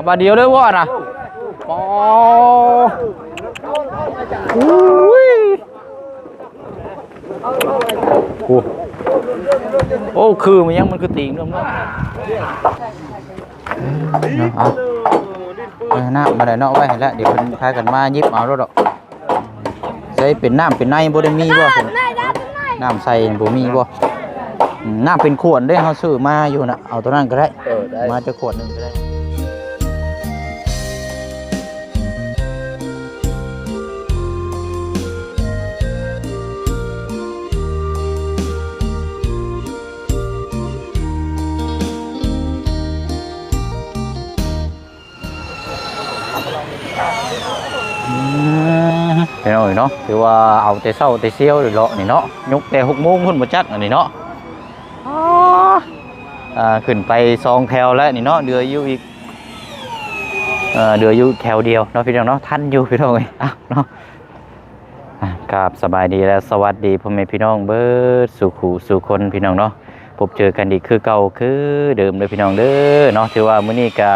ປາດດຽວເລີຍບໍ່ນະ? ໂອ້ ໂອ້ຍ ໂອ້ ໂອ້ ຄືມັນຍັງ ມັນຄືຕີງເນາະ ເນາະ ເອົາ ເອົານ້ຳມາແລ້ວເນາະ ໄວ້ໃຫ້ແລ້ວ ດຽວເພິ່ນພາກັນມາຫຍິບເອົາໂລດດອກ. ໃສ່ເປັນນ້ຳເປັນໃນບໍ່ໄດ້ມີບໍ່? ນ້ຳໃສ່ບໍ່ມີບໍ່? ອືມ ນ້ຳເປັນຂວດເດ້ ເຮົາຊື້ມາຢູ່ນະ ເອົາຕົວນັ້ນກໍໄດ້ ເອີ ໄດ້ ມາຈັກຂວດໜຶ່ງກໍໄດ້. ອືມ ພີ່ນ້ອງເອີຍເນາະ ຖືວ່າເອົາແຕ່ເຊົ້າແຕ່ຊຽວເລາະນີ້ເນາະ ຍົກແຕ່ຫົກໂມງພຸ້ນບໍ່ຈັກອັນນີ້ເນາະ. ອໍ ອ່າ ຂຶ້ນໄປສອງແຖວແລ້ວນີ້ເນາະ ເຫຼືອຢູ່ອີກ ເອີ ເຫຼືອຢູ່ແຖວດຽວເນາະ ພີ່ນ້ອງເນາະ ທັນຢູ່ ພີ່ນ້ອງເອີຍ ເອົາເນາະ. ອ່າ ກາບສະບາຍດີ ແລະ ສະຫວັດດີພໍ່ແມ່ພີ່ນ້ອງເບິດສູ່ຄູ່ສູ່ຄົນ ພີ່ນ້ອງເນາະ ພົບເຈີກັນອີກຄືເກົ່າຄືເດີມເດີພີ່ນ້ອງເດີເນາະ. ຖືວ່າມື້ນີ້ກະ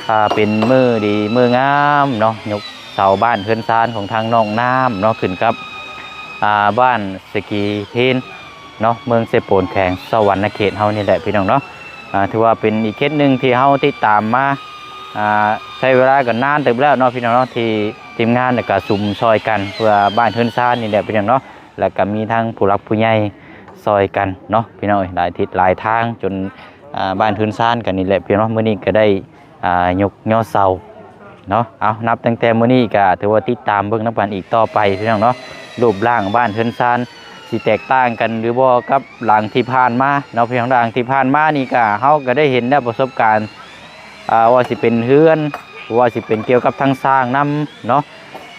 ອ່າ ເປັນມື້ດີມື້ງາມເນາະ ຍົກເສົາບ້ານເຮືອນຊານຂອງທາງນ້ອງນ້ຳເນາະ ຂຶ້ນກັບ ອ່າ ບ້ານສະກີເພນເນາະ ເມືອງເຊໂປນ ແຂວງສະຫວັນນະເຂດເຮົານີ້ແຫຼະ ພີ່ນ້ອງເນາະ. ອ່າ ຖືວ່າເປັນອີກເຂດໜຶ່ງທີ່ເຮົາຕິດຕາມມາ ອ່າ ໃຊ້ເວລາກໍນານເຕີບແລ້ວເນາະ ພີ່ນ້ອງເນາະ ທີ່ທີມງານ ແລ້ວກໍຊຸມຊ່ອຍກັນເພື່ອບ້ານເຮືອນຊານນີ້ແຫຼະ ພີ່ນ້ອງເນາະ. ແລ້ວກໍມີທັງຜູ້ຫຼັກຜູ້ໃຫຍ່ຊ່ອຍກັນເນາະ ພີ່ນ້ອງເອີຍ ຫຼາຍທິດຫຼາຍທາງ ຈົນ ອ່າ ບ້ານເຮືອນຊານກັນນີ້ແຫຼະ ພີ່ນ້ອງເນາະ. ມື້ນີ້ກໍໄດ້ ອ່າ ຍົກຍໍເສົາເນາະ. ເອົາ ນັບຕັ້ງແຕ່ມື້ນີ້ກໍຖືວ່າຕິດຕາມເບິ່ງນຳກັນອີກຕໍ່ໄປ ພີ່ນ້ອງເນາະ ຮູບຮ່າງບ້ານເຮືອນຊານຊິແຕກຕ່າງກັນຫຼືບໍ່ກັບຫຼັງທີ່ຜ່ານມາເນາະ ພີ່ນ້ອງ. ຫຼັງທີ່ຜ່ານມານີ້ກໍ ເຮົາກໍໄດ້ເຫັນແລ້ວປະສົບການ ອ່າ ວ່າຊິເປັນເຮືອນ ວ່າຊິເປັນກ່ຽວກັບທາງສ້າງນຳເນາະ.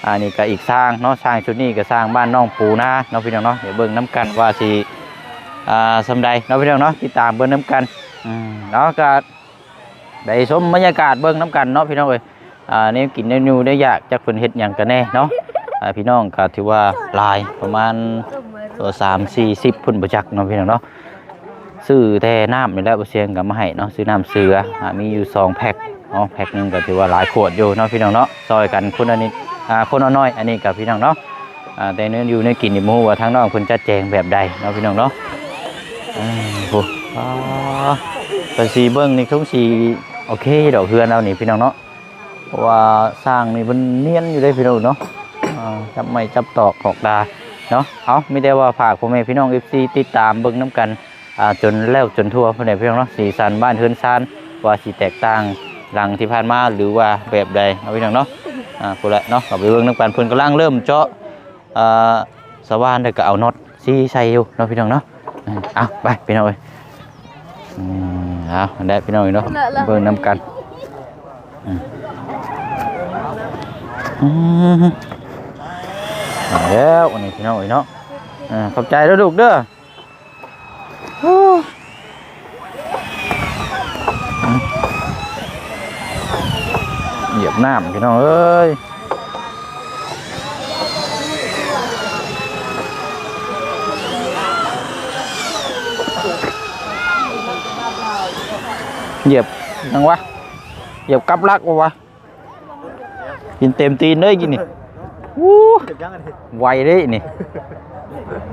ອັນນີ້ກໍອີກຊ່າງເນາະ ຊ່າງຊຸດນີ້ກໍຊ່າງບ້ານນ້ອງປູນາເນາະ ພີ່ນ້ອງເນາະ. ດຽວເບິ່ງນຳກັນວ່າຊິ ອ່າ ສ່ຳໃດເນາະ ພີ່ນ້ອງເນາະ ຕິດຕາມເບິ່ງນຳກັນ ອືມ ເນາະ. ກໍໄດ້ຊົມບັນຍາກາດເບິ່ງນຳກັນເນາະ ພີ່ນ້ອງເອີຍ. ອ່າ ແນວກິນແນວຢູ່ແນວຢາກ ຈັກເພິ່ນເຮັດຫຍັງກັນແນ່ເນາະ. ອ່າ ພີ່ນ້ອງກໍຖືວ່າຫຼາຍ ປະມານສາມສີ່ສິບພຸ້ນບໍ່ຈັກເນາະ ພີ່ນ້ອງເນາະ. ຊື້ແຕ່ນ້ຳນີ້ແຫຼະ ບໍ່ສຽງກໍມາໃຫ້ເນາະ ຊື້ນ້ຳເສືອ ອ່າ ມີຢູ່ສອງແພັກເນາະ ແພັກໜຶ່ງກໍຖືວ່າຫຼາຍຂວດຢູ່ເນາະ ພີ່ນ້ອງເນາະ. ຊ່ອຍກັນຄົນລະນິດ ອ່າ ຄົນລະໜ້ອຍ ອັນນີ້ກໍ ພີ່ນ້ອງເນາະ. ອ່າ ແຕ່ແນວຢູ່ແນວກິນນີ້ບໍ່ຮູ້ວ່າທາງນ້ອງເພິ່ນຈັດແຈງແບບໃດເນາະ ພີ່ນ້ອງເນາະ. ອ່າ ໂອ້ ອ່າ ກໍຊິເບິ່ງນີ້ຄົງຊິໂອເຄດອກ ເຮືອນລາວນີ້ ພີ່ນ້ອງເນາະ. ເພາະວ່າຊ່າງນີ້ເພິ່ນນຽນຢູ່ເດ້ ພີ່ນ້ອງເນາະ. ອ່າ ຈັບໄມ້ຈັບຕອກຂອກດາເນາະ. ເອົາ ມີແຕ່ວ່າຝາກພໍ່ແມ່ພີ່ນ້ອງ ເອັຟຊີ ຕິດຕາມເບິ່ງນຳກັນ ອ່າ ຈົນແລ້ວຈົນທົ່ວພຸ້ນແຫຼະ ພີ່ນ້ອງເນາະ. ສີສັນບ້ານເຮືອນຊານວ່າຊິແຕກຕ່າງຫຼັງທີ່ຜ່ານມາ ຫຼືວ່າແບບໃດເນາະ ພີ່ນ້ອງເນາະ. ອ່າ ພຸ້ນແຫຼະເນາະ ເຮົາໄປເບິ່ງນຳກັນ ເພິ່ນກຳລັງເລີ່ມເຈາະ ອ່າ ສະຫວ່ານ ແລ້ວກໍເອົານັອດ ຊີ້ໃສ່ຢູ່ເນາະ ພີ່ນ້ອງເນາະ. ເອີ ເອົາ ໄປ ພີ່ນ້ອງເອີຍ. ອືມ ເອົາ ໄດ້ພີ່ນ້ອງເນາະ ເບິ່ງນຳກັນ. ອືມ ອືມ ມາແລ້ວ ອັນນີ້ ພີ່ນ້ອງເອີຍເນາະ. ເອີ ຂອບໃຈເດີລູກເດີ. ໂອ້ ຢຽບນ້ຳ ພີ່ນ້ອງເອີຍ ຢຽບຫຍັງວະ ຢຽບກັບຫຼັກບໍ່ວະ? ກິນເຕັມຕີນເລີຍກິນນີ້. ອູ້ ໄວເດ້ນີ້.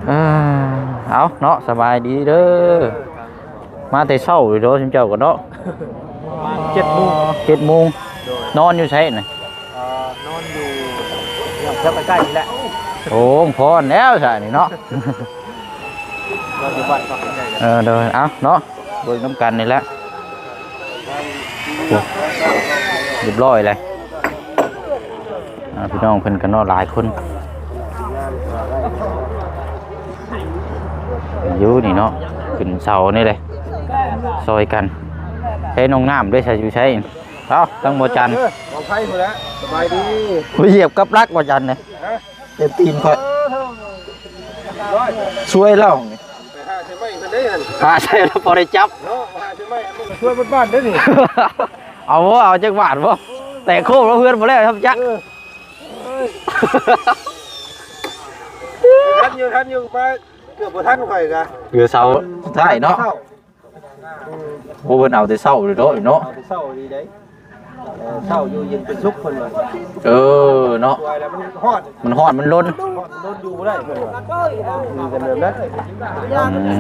ເອີ ເອົາເນາະ ສະບາຍດີເດີ. ມາແຕ່ເຊົ້າເດີຊຸມເຈົ້າກໍເນາະ. ປະມານເຈັດໂມງ ເຈັດໂມງ. ໂດຍ ນອນຢູ່ໃສນະ? ເອີ ນອນຢູ່ແຖວໃກ້ໆນີ້ແຫຼະ. ໂອ້ ພໍແລ້ວຊະນີ້ເນາະ. ເອີ ໂດຍ ເອົາເນາະ ເບິ່ງນຳກັນນີ້ແຫຼະ. ໂອ້ ຮຽບຮ້ອຍແລ້ວ. ອ່າ ພີ່ນ້ອງເພິ່ນກໍເນາະ ຫຼາຍຄົນຢູ່ນີ້ເນາະ ຂຶ້ນເສົານີ້ເລີຍ ຊ່ອຍກັນ. ໃຊ້ນ້ອງນ້ຳດ້ວຍ ໃສຢູ່ໃສ? ເອົ້າ ທາງບໍ່ຈັນ ເອີ ບໍ່ໄພພຸ້ນແຫຼະ. ສະບາຍດີ. ໂອ້ຍ ຢຽບກັບຫຼັກບໍ່ຈັນນີ້. ເຕັມຕີນຂ້ອຍ. ເອີ ຊ່ວຍແລ້ວ. ໄປຫາໃສ່ໄມ້ເພິ່ນເດ້ຫັ້ນ. ຫາໃສ່ແລ້ວພໍໄດ້ຈັບເນາະ. ຫາໃສ່ໄມ້ ມັນກໍຊ່ວຍເບິດບ້ານເດ້ນີ້. ເອົາບໍ່ ເອົາຈັກບາດບໍ່? ແຕກໂຄບແລ້ວ ເຮືອນບໍ່ແລ້ວທຳຈັກ. ເອີ ທັນຢູ່ ທັນຢູ່ ໄປເກືອບບໍ່ທັນຂ້ອຍກະ. ເຫຼືອເສົາສຸດທ້າຍເນາະ. ໂອ້ ເພິ່ນເອົາແຕ່ເຊົ້າເລີຍເນາະ ເນາະ. ເອົາແຕ່ເຊົ້າດີໃດ. ເອີ ເຊົ້າຢູ່ເຢັນເປັນສຸກເພິ່ນວ່າ. ເອີເນາະ ຊ່ວຍແລ້ວມັນຮ້ອນ ມັນຮ້ອນ ມັນລົນ ຮ້ອນ ມັນລົນ ຢູ່ບໍ່ໄດ້ເພິ່ນວ່າ. ມີແຕ່ແບບນັ້ນ ອື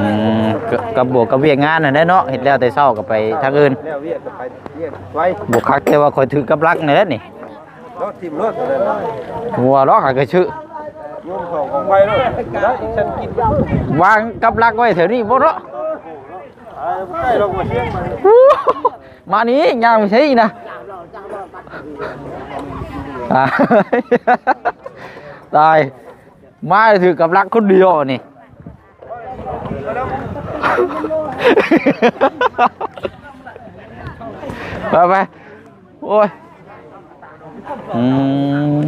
ມ ກະ ກະບວກກັບວຽກງານຫັ້ນແຫຼະເນາະ ເຮັດແລ້ວແຕ່ເຊົ້າກໍໄປທາງອື່ນ ແລ້ວວຽກກໍໄປວຽກໄວ. ບໍ່ຄັກແຕ່ວ່າຂ້ອຍຖືກກັບຫຼັກນີ້ແຫຼະນີ້ ເນາະ ຖິ້ມໂລດ ບໍ່ວ່າດອກ ຫາກໍຊື້ ໂຍມເຂົ້າຂອງໄປໂລດ ໄດ້ ຊັ້ນກິນ ວາງກັບຫຼັກໄວ້ແຖວນີ້ບໍ່ເນາະ. ມານີ້ ຍ່າງໄປໃສອີກນະ? ຕາຍ ມາຖືກກັບຫຼັກຄົນດຽວນີ້. ໄປໆ ໂອ້ຍ ອືມ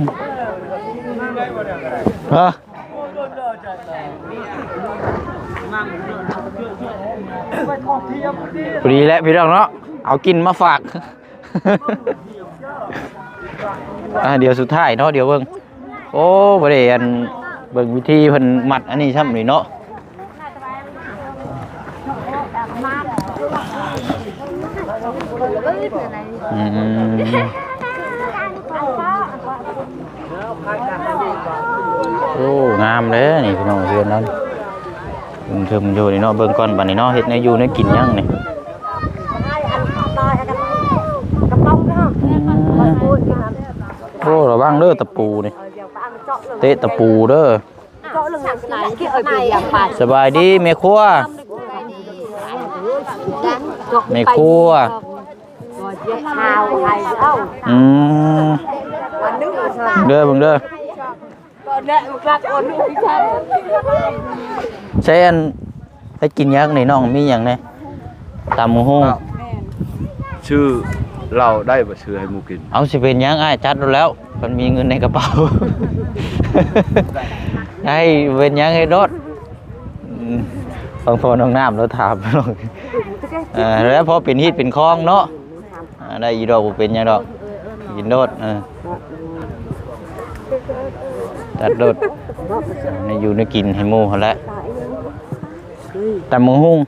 ຮະ ພໍດີແຫຼະພີ່ນ້ອງເນາະ ເອົາກິນມາຝາກ. ອ່າ ດຽວສຸດທ້າຍເນາະ ດຽວເບິ່ງ. ໂອ້ ບໍ່ໄດ້ອັນ ເບິ່ງວິທີເພິ່ນມັດອັນນີ້ຊ້ຳນີ້ເນາະ. ອືມ ໂອ້ ງາມເດ້ນີ້ພີ່ນ້ອງ ເຮືອນນັ້ນ ເທິງຢູ່ນີ້ເນາະ. ເບິ່ງກ່ອນບາດນີ້ເນາະ ເຮັດແນວຢູ່ແນວກິນຫຍັງນີ້. ໂອ້ ລະວັງເດີຕະປູນີ້ ເຕະຕະປູເດີ. ສະບາຍດີແມ່ຄົວ ແມ່ຄົວ. ອືມ ເດີ ເບິ່ງເດີ. ໃສ່ອັນ ໄປກິນຫຍັງນີ້ນ້ອງ ມີຫຍັງແດ່? ຕຳບັກຫຸ່ງ. ຊື້ເຫຼົ້າໄດ້ບໍ່? ຊື້ໃຫ້ໝູ່ກິນ. ເອົາ ຊິເປັນຫຍັງ ອ້າຍຈັດໂລດແລ້ວ ຄັນມີເງິນໃນກະເປົາ. ໃຫ້ເປັນຫຍັງ ເຮັດໂລດ. ອືມ ຟັງພໍ່ນ້ອງນ້ຳລາວຖາມ. ເອີ ແລ້ວພໍເປັນຮີດເປັນຄອງເນາະ. ອ່າ ໄດ້ຢູ່ດອກ ບໍ່ເປັນຫຍັງດອກ ກິນໂລດ. ເອີ ຈັດໂລດ ແນວຢູ່ແນວກິນໃຫ້ໝູ່ຫັ້ນແຫຼະ. ຕຳບັກຫຸ່ງ.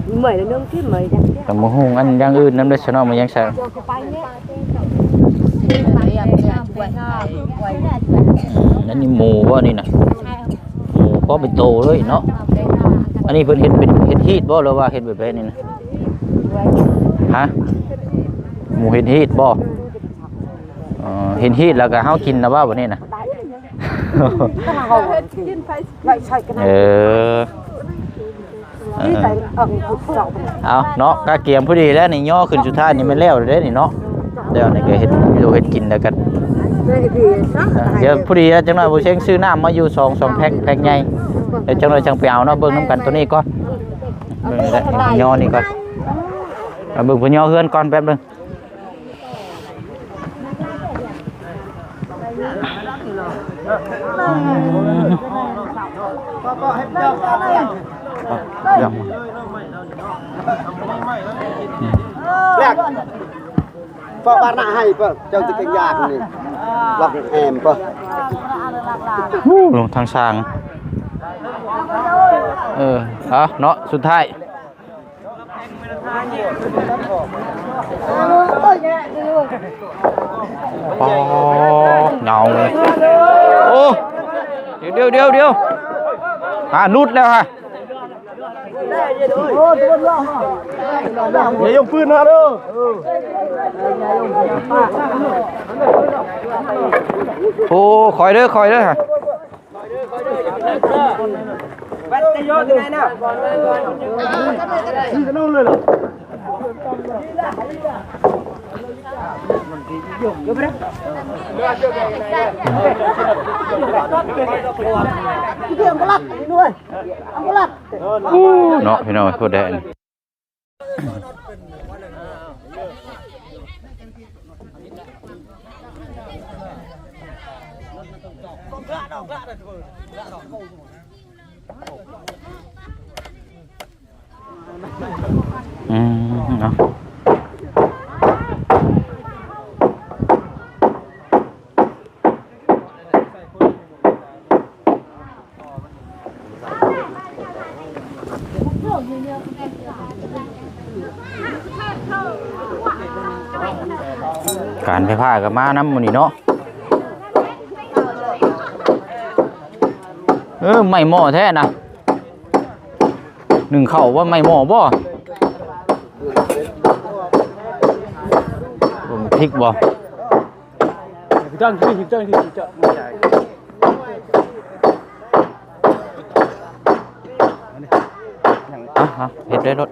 ອືມ ຕຳບັກຫຸ່ງ ອັນຢ່າງອື່ນນຳເດີຊະເນາະ ມັນຍັງແຊບ. ອັນນີ້ໝູບໍ່ນີ້ນະ? ໝູພໍເປັນໂຕເລີຍເນາະ. ອັນນີ້ເພິ່ນເຮັດເປັນເຮັດຮີດບໍ່ ຫຼືວ່າເຮັດແບບໃດນີ້ນະ? ຮະ? ໝູເຮັດຮີດບໍ່? ອໍ ເຮັດຮີດແລ້ວກະເຮົາກິນນະບໍ່ ບາດນີ້ນະ? ເອີ ເອີ ເອົາເນາະ ກະກຽມພໍດີແລ້ວນີ້ ຍໍຂຶ້ນສຸດທ້າຍນີ້ແມ່ນແລ້ວເດ້ນີ້ເນາະ. ແລ້ວນີ້ກະເຮັດຢູ່ເຮັດກິນແລ້ວກະ ດຽວພໍດີແລ້ວ ຈັກໜ້ອຍບໍ່ເຊັງຊື້ນ້ຳມາຢູ່ສອງ ສອງແພັກ ແພັກໃຫຍ່ ແລ້ວຈັກໜ້ອຍຈັ່ງໄປເອົາເນາະ. ເບິ່ງນຳກັນໂຕນີ້ກ່ອນ ເບິ່ງນີ້ແຫຼະ ຍໍນີ້ກ່ອນ ເອົາເບິ່ງເພິ່ນຍໍເຮືອນກ່ອນແປັບໜຶ່ງ. ເຈົ້າຈະເປັນຢາກນີ້ ລັກແອມເປີ ໂອ້ ລົງທາງຊ່າງ. ເອີ ເອົາເນາະ ສຸດທ້າຍ ອໍ ເຫງົາ ໂອ້ ດຽວໆໆໆ ຫາຫຼຸດແລ້ວຫະ. ຢ່າຍົງປືນມາເດີ. ໂອ້ ຄ່ອຍເດີ ຄ່ອຍເດີຫະ. ເນາະ ພີ່ນ້ອງ ໂຄດແດງ. ອືມ ເນາະ. ໂອ້ ການໄຟຟ້າກໍມານຳມື້ນີ້ເນາະ. ເອີ ໄມ້ໝໍ້ແທ້ນະ. ໜຶ້ງເຂົ້າບໍ່ ໄມ້ໝໍ້ບໍ່? ຕົ້ມພິກບໍ່? ເອົາ ເຮັດໄດ້ໂລດ.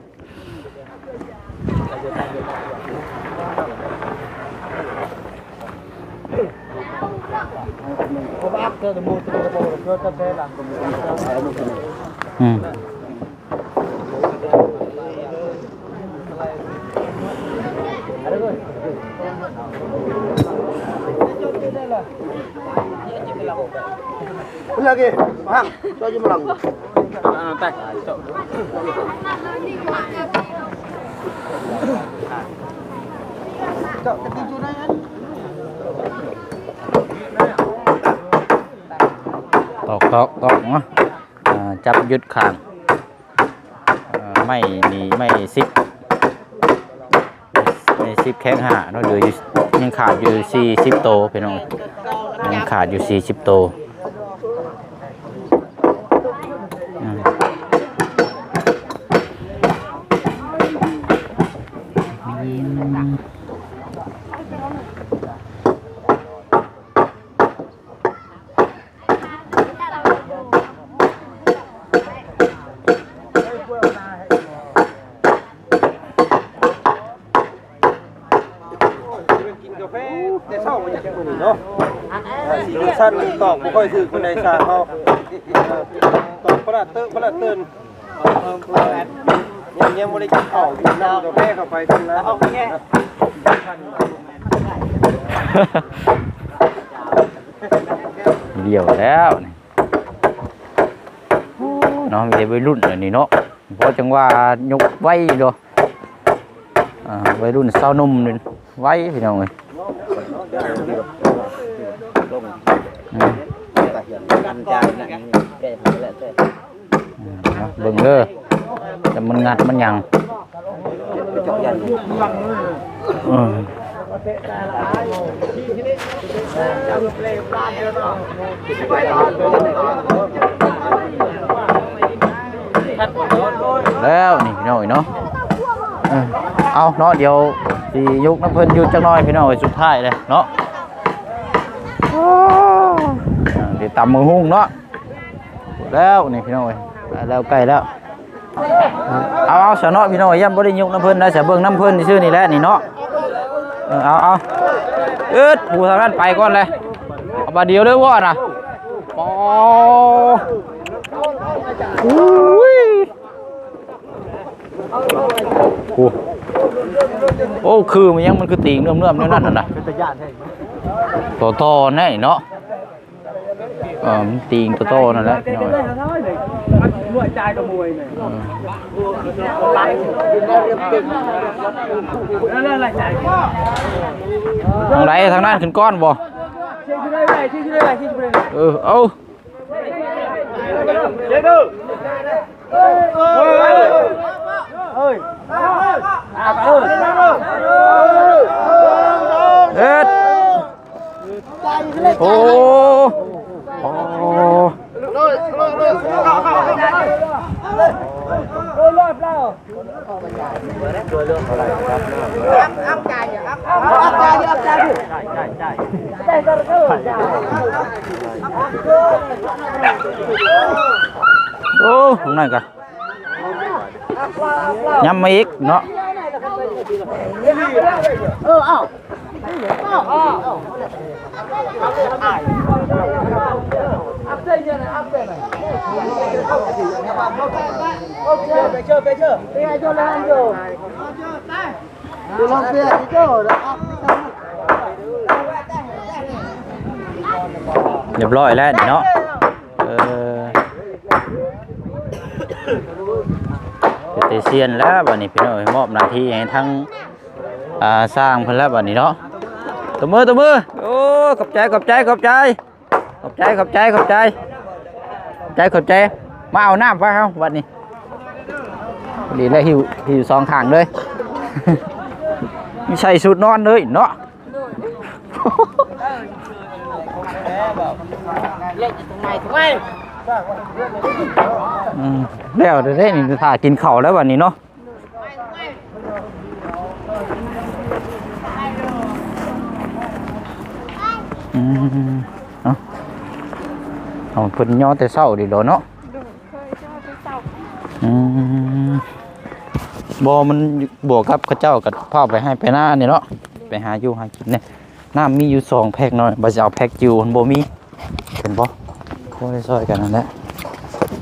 ອືມ Lagi, Bang, coba je melang. Ah, teh. Cok, ketinju na kan? ຕອກ ຕອກ ຕອກເນາະ ຈັບຍຶດຂ້າງ ໄມ້ນີ້ໄມ້ສິບ ໄມ້ສິບແຂງຫ້າເນາະ ເຫຼືອຢູ່ ຍັງຂາດຢູ່ສີ່ສິບໂຕພີ່ນ້ອງ ຍັງຂາດຢູ່ສີ່ສິບໂຕ. ກິນກາແຟແຕ່ເຊົ້າມາຈາກມື້ນີ້ເນາະ ເອີ ສີສັນຕອກບໍ່ຄ່ອຍຖືກປານໃດ ຊ່າງເຮົາ ເອີ ຕອກປະຫຼາດເຕີ ປະຫຼາດເຕີນ ຍັງ ຍັງບໍ່ໄດ້ກິນເຂົ້າ ກິນນ້ຳກາແຟເຂົ້າໄປເຖິງນະ. ດ່ຽວແລ້ວນີ້ ໂອ້ ເນາະ ມີແຕ່ໄວລຸ້ນອັນນີ້ເນາະ ເພາະຈັ່ງວ່າຍົກໄວເນາະ ອ່າ ໄວລຸ້ນຊາວໜຸ່ມນີ້ໄວພີ່ນ້ອງເອີຍ ອືມ. ເນາະ ເບິ່ງເດີ ແຕ່ມັນງັດມັນຫຍັງ ເອີ ແລ້ວນີ້ພີ່ນ້ອງເອີຍເນາະ ເອີ ເອົາເນາະ ດຽວຊິຍົກນຳເພິ່ນຢູ່ຈັກໜ້ອຍພີ່ນ້ອງເອີຍ ສຸດທ້າຍເລີຍເນາະ. ໂອ້ ເອີ ດຽວຕຳບັກຫຸ່ງເນາະ ແລ້ວນີ້ພີ່ນ້ອງເອີຍ ໃກ້ແລ້ວ ໃກ້ແລ້ວ ເອົາ ເອົາຊະເນາະພີ່ນ້ອງເອີຍ ຢ້ານບໍ່ໄດ້ຍົກນຳເພິ່ນໄດ້ ສະເບິ່ງນຳເພິ່ນຊື່ໆນີ້ແຫຼະນີ້ເນາະ ເອີ ເອົາ ເອົາ ອຶດ ຜູ້ທາງນັ້ນໄປກ່ອນເລີຍ ເອົາບາດດຽວເລີຍບໍ່ນະ ໂອ້ ໂອ້ຍ ໂອ້ ໂອ້ ຄືມັນຫຍັງ ມັນຄືຕີງເໜືອມໆແນວນັ້ນນະ ເປັນຕາຢ້ານແທ້ ຕໍ່ໆແນ່ເນາະ ເອີ ມັນຕີງຕໍ່ໆນັ້ນແຫຼະ ທາງໃດ ທາງນັ້ນຂຶ້ນກ່ອນບໍ່ ເອີ ເອົາ ເຮັດ ໂອ້ ໂອ້ ໂອ້ ຂ້າງໃນກະ ຍ້ຳມາອີກເນາະ ເອີ ເອົາ ຮຽບຮ້ອຍແລ້ວນີ້ເນາະ ເອີ ເປັນຕາຊຽນແລ້ວບາດນີ້ພີ່ນ້ອງເອີຍ ມອບໜ້າທີ່ໃຫ້ທາງ ອ່າ ຊ່າງເພິ່ນແລ້ວບາດນີ້ເນາະ ຕົບມື ຕົບມື ໂອ້ ຂອບໃຈ ຂອບໃຈ ຂອບໃຈ ຂອບໃຈ ຂອບໃຈ ຂອບໃຈ ຂອບໃຈ ຂອບໃຈ ມາເອົານ້ຳໄປເຮົາບາດນີ້ ພໍດີແລ້ວ ຫິ້ວ ຫິ້ວສອງຂ້າງເລີຍ ໃສ່ຊຸດນອນເລີຍເນາະ. ອືມ ແລ້ວເດ້ນີ້ ຖ້າກິນເຂົ້າແລ້ວບັດນີ້ເນາະ. ອືມ ເອົາ ເອົາ ເພິ່ນຍໍແຕ່ເຊົ້າເດເນາະ. ອືມ ບໍ່ ມັນບວກກັບເຂົາເຈົ້າກໍພາໄປໄຮ່ໄປນານີ້ເນາະ ໄປຫາຢູ່ຫາກິນນີ້. ນ້ຳມີຢູ່ສອງແພັກເນາະ ວ່າຊິເອົາແພັກຈິວ ມັນບໍ່ມີ ເຫັນບໍ່? ໂອ້ຍ ຊ່ອຍກັນຫັ້ນແຫຼະ.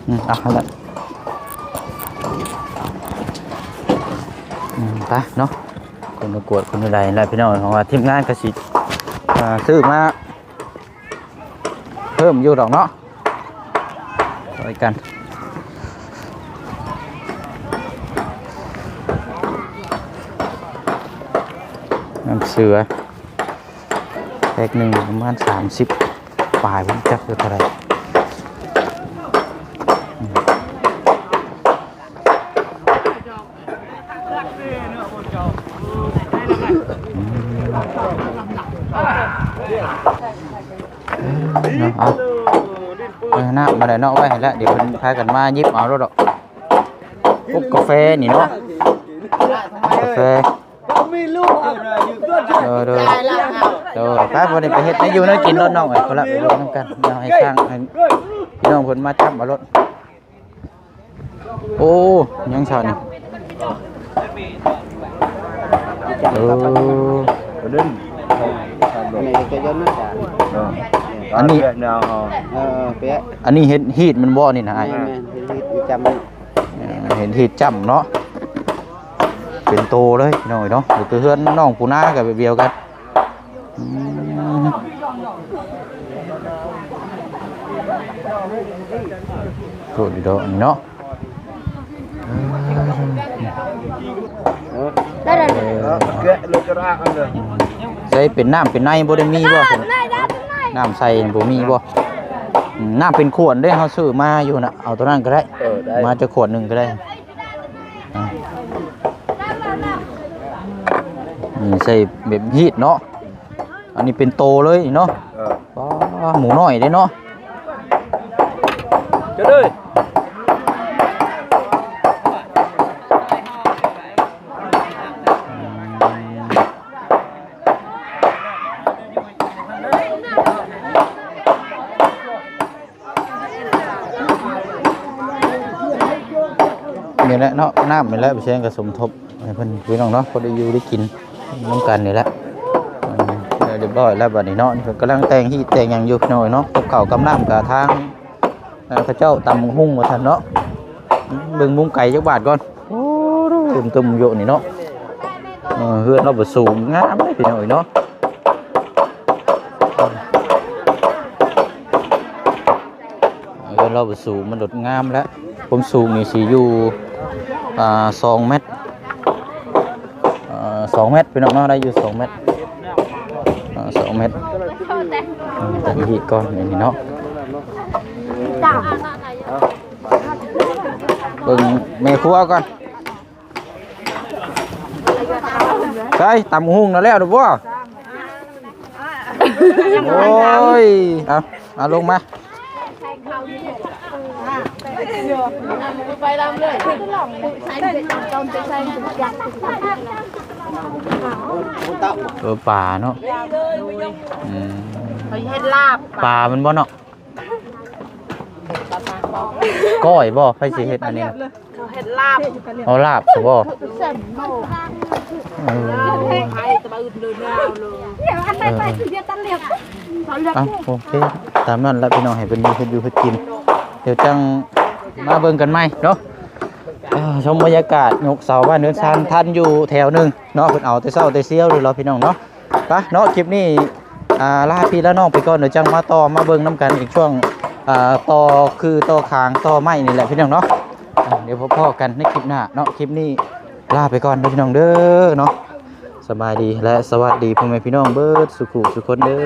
ອືມ ເອົາຫັ້ນແຫຼະ. ອືມ ໄປເນາະ ຄົນມາກວດຄົນໃດແຫຼະພີ່ນ້ອງ ເພາະວ່າທີມງານກໍຊິ ອ່າ ຊື້ມາເພີ່ມຢູ່ດອກເນາະ ຊ່ອຍກັນ. ນ້ຳເສືອ ແພັກໜຶ່ງປະມານສາມສິບປາຍ ບໍ່ຈັກເທົ່າໃດ. ເນາະ ເອົາ ເອົານ້ຳມາໄດ້ເນາະ ໄວ້ໃຫ້ແລ້ວ ດຽວເພິ່ນພາກັນມາຫຍິບເອົາໂລດດອກ. ໂອ້ ກາແຟນີ້ເນາະ ກາແຟ. ເອີ ໂດຍ ໂດຍ ໄປ ບັດນີ້ໄປເຮັດແນວຢູ່ແນວກິນໂລດນ້ອງເອີຍ ຄົນລະ ໄປເບິ່ງນຳກັນເນາະ ໃຫ້ຊ່າງ ໃຫ້ພີ່ນ້ອງເພິ່ນມາຈັບເອົາໂລດ. ໂອ້ ຍັງຊະນີ້ ເອີ ອັນນີ້ ເອີ ເປັນ ອັນນີ້ເຮັດຮີດມັນບໍ່ນີ້ນະອ້າຍ? ແມ່ນໆ ເຮັດຮີດຈ້ຳ ເອີ ເຮັດຮີດຈ້ຳເນາະ ເປັນໂຕເລີຍພີ່ນ້ອງເອີຍເນາະ. ຢູ່ເຮືອນນ້ອງປູນາກໍແບບດຽວກັນ. ອືມ ໂທດດີດອກນີ້ເນາະ. ເອີ ໃສ່ເປັນນ້ຳເປັນໃນບໍ່ໄດ້ມີບໍ່? ນ້ຳໃສ່ບໍ່ມີບໍ່? ອືມ ນ້ຳເປັນຂວດເດ້ ເຮົາຊື້ມາຢູ່ນະ ເອົາໂຕນັ້ນກໍໄດ້ ເອີ ໄດ້ ມາຈັກຂວດໜຶ່ງກໍໄດ້. ອືມ ນີ້ໃສ່ແບບຮີດເນາະ ອັນນີ້ເປັນໂຕເລີຍເນາະ. ເອີ ປ້າ ໝູນ້ອຍເດ້ເນາະ. ເຈົ້າເດີ. ນີ້ແຫຼະເນາະ ນ້ຳນີ້ແຫຼະ ໄປແຊງກະສົມທົບໃຫ້ເພິ່ນພີ່ນ້ອງເນາະ ພໍໄດ້ຢູ່ໄດ້ກິນນຳກັນນີ້ແຫຼະ. ເອີ ຮຽບຮ້ອຍແລ້ວບັດນີ້ເນາະ ເພິ່ນກຳລັງແຕ່ງຮີດແຕ່ງຫຍັງຢູ່ພີ່ນ້ອງເນາະ. ກັບເຂົ້າກັບນ້ຳກະທາງ ເອີ ເຂົາເຈົ້າຕຳບັກຫຸ່ງວ່າຊັ້ນເນາະ. ເບິ່ງມຸມໄກຈັກບາດກ່ອນ. ໂອ້ ຕຶມໆຢູ່ນີ້ເນາະ. ເອີ ເຮືອນລາວບໍ່ສູງ ງາມເດ້ພີ່ນ້ອງເອີຍເນາະ. ເຮືອນລາວບໍ່ສູງ ມັນໂດດງາມແລ້ວ. ຄວາມສູງນີ້ຊິຢູ່ ອ່າ ສອງແມັດ ເອີ ສອງແມັດພີ່ນ້ອງເນາະ ໄດ້ຢູ່ສອງແມັດ ເອີ ສອງແມັດ. ອືມ ຕັ້ງຮີດກ່ອນນີ້ເນາະ ເບິ່ງແມ່ຄົວກ່ອນ. ໃສ່ຕຳຫຸ່ງນະແລ້ວເດີບໍ່? ໂອ້ຍ ເອົາ ເອົາລົງມາ. ເອີ ປາເນາະ. ອືມ ເຂົາເຮັດລາບ ປາມັນບໍ່ເນາະ? ກ້ອຍບໍ່? ໃຜຊິເຮັດອັນນີ້ນະ? ເຂົາເຮັດລາບ ເອົາລາບຊະບໍ່? ເອີ ເອີ ເອົາ ໂອເຄ ຕາມນັ້ນລະພີ່ນ້ອງ ໃຫ້ເພິ່ນເຮັດຢູ່ເຮັດກິນ ດຽວຈັ່ງມາເບິ່ງກັນໃໝ່ເນາະ. ອ່າ ຊົມບັນຍາກາດຍົກເສົາບ້ານເຮືອນຊານທັນຢູ່ແຖວໜຶ່ງເນາະ ເພິ່ນເອົາແຕ່ເຊົ້າແຕ່ຊຽວເລີຍເນາະ ພີ່ນ້ອງເນາະ. ໄປເນາະ ຄລິບນີ້ ອ່າ ລາພີ່ລານ້ອງໄປກ່ອນ ດຽວຈັ່ງມາຕໍ່ມາເບິ່ງນຳກັນອີກຊ່ວງ ອ່າ ຕໍ່ຄືຕໍ່ຄາງຕໍ່ໄມ້ນີ້ແຫຼະພີ່ນ້ອງເນາະ. ອ່າ ດຽວພໍ້ກັນໃນຄລິບໜ້າເນາະ ຄລິບນີ້ລາໄປກ່ອນເດີພີ່ນ້ອງເດີເນາະ. ສະບາຍດີ ແລະ ສະຫວັດດີພໍ່ແມ່ພີ່ນ້ອງເບິດສູ່ຜູ້ສູ່ຄົນເດີ.